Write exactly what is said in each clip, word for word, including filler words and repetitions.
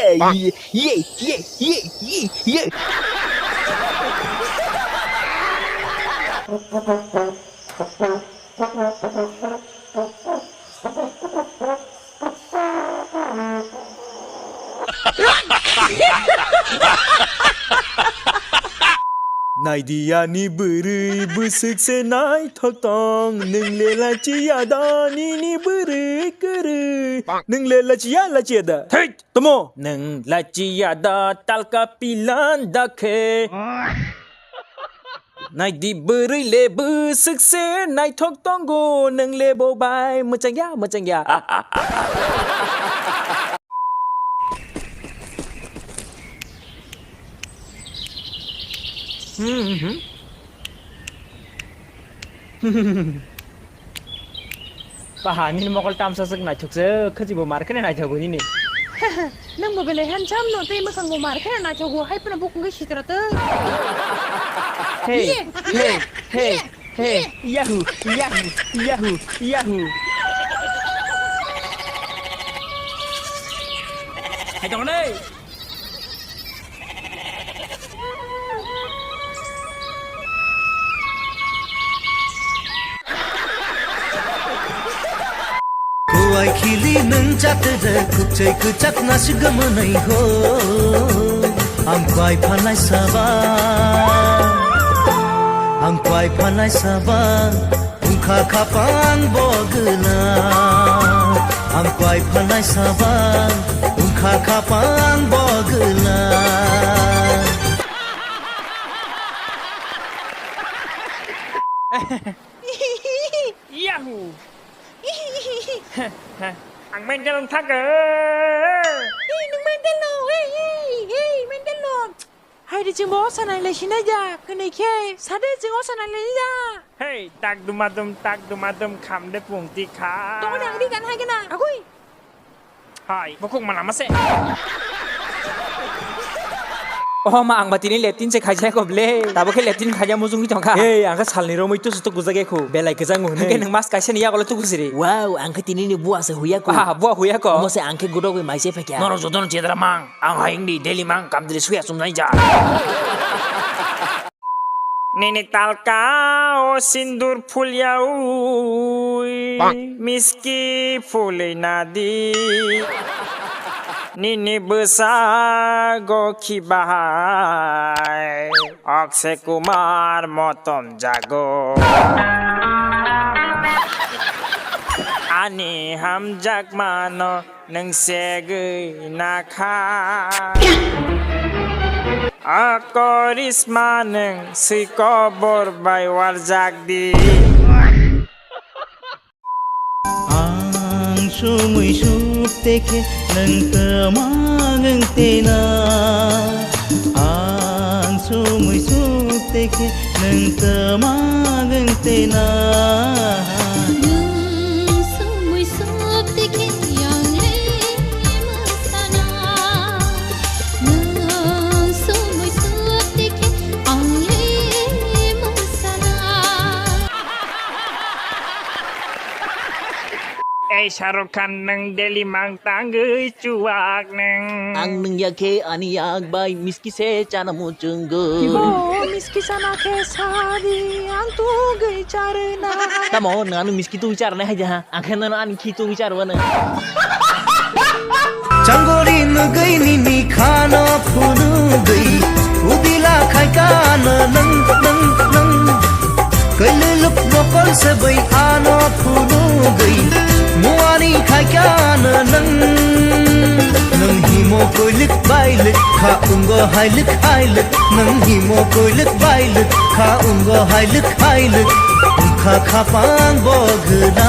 Yeah, yeah, yeah, yeah, yeah, yeah, yeah. Naidi ani bwrwi bwswk se naithok tong, nwng le lachiya da nini bwrwi kwrwi, nwng le lachiya lachiya da? Thait! Tamo? Nwng lachiya da talka pilan da khe? Naidi bwrwi le bwswk se naithok tongo, nwng le bo bai mwchangya, mwchangya. Hmm, hmm. Baha, nini mokol tamsa swk naithok se, khwchibo mar kheno naithogo nini. Nang bo belai handsome no, tei mwkhang bo mar kheno naithogo, hai phano bukung khe sitra tong. Hey, Ye, hey, ye, hey, ye, hey, ye. Yahoo, yahoo, yahoo, yahoo. Hai tong nei. Kuai khili nung chat de kuchai kuchak nas gumnai ho. Ang kuai phanai saba. Ang kuai phanai saba. Wngkha khapang bogwla, ang kuai phanai saba. Wngkha khapang bogwla. Yahoo! Ang mental wngthakgw. Hey, nwng mental no? Hey, hey, hey, mental no? Hai de, chwngbo osa nai lai sinai ja, kwnwi khe sa de, chwng osa nai lai ja. Hey, tak dumadum, tak dumadum, kham de pungti kha. Tongoni ang ri gan hai gana, agui. Hai, bokuk mana mase. Oh ma, ang ba tini leptin se khaijak ko ble. Tabo khe leptin khaijak mujungwi tongkha. Hey, ang khe salni romwi tusu tu gujak ekhu. Belai kwchang hwnwi. Hwnkhe nwng mas kaisa ni yago le tuku siri. Wow, ang khe tini ni bua se huya ko. Ah, bua huya ko. Omo se ang khe gudogwi mai se phaikha. Norok jotono chedra mang. Ang hayung di daily mang kamdri suya sumnai ja. Nini talka o sindur phulyaui miski phulwi nadi. Nini bwsa go khibahai Akshay Kumar motom jago. Ani hamjakmano nwng segwi nakha. O korisma nwng swi kobor bai warjak di. Ang sumui suk tekhe nwng twmang wng tena. Ang sumui suk tekhe nwng twmang wng tena. Nwng sumui suk tekhe ang le mwsana. Nwng sumui suk tekhe ang le mwsana. Ei Shahrukh Khan, nwng daily mang tangwi chuwak nwng. Ang nwng ya khe ani yak bai miski se chana muchungwi. Bo miski sana khe sadi ang tugwi charwna. Tamo nwng ano miski tugwi charwna hai ja ha? Ang khe nono ani khi tugwi charwna. Changori nugwi nini khano phunugwi udila khaikha no nang nang nang. Kailuluk mokol sebai ano phunugwi muani khaikha no nang. Nang himo koilik bailik kha ungo hailik hailik. Nang himo koilik bailik kha ungo hailik hailik. Ungkha khapang bogwna.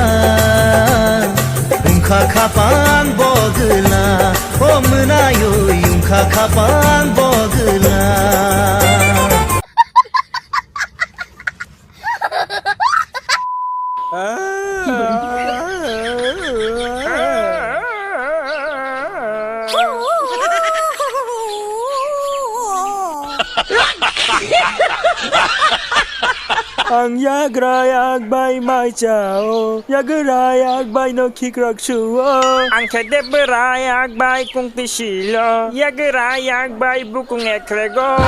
Ungkha khapang bogwla, o mwnayoi ungkha khapang bogwla. Ang yagra yak bai mai chao, yagra yak bai no khikrak suo. Ang khe debra yak bai kungti silo, yagra yak bai bukung ekrego.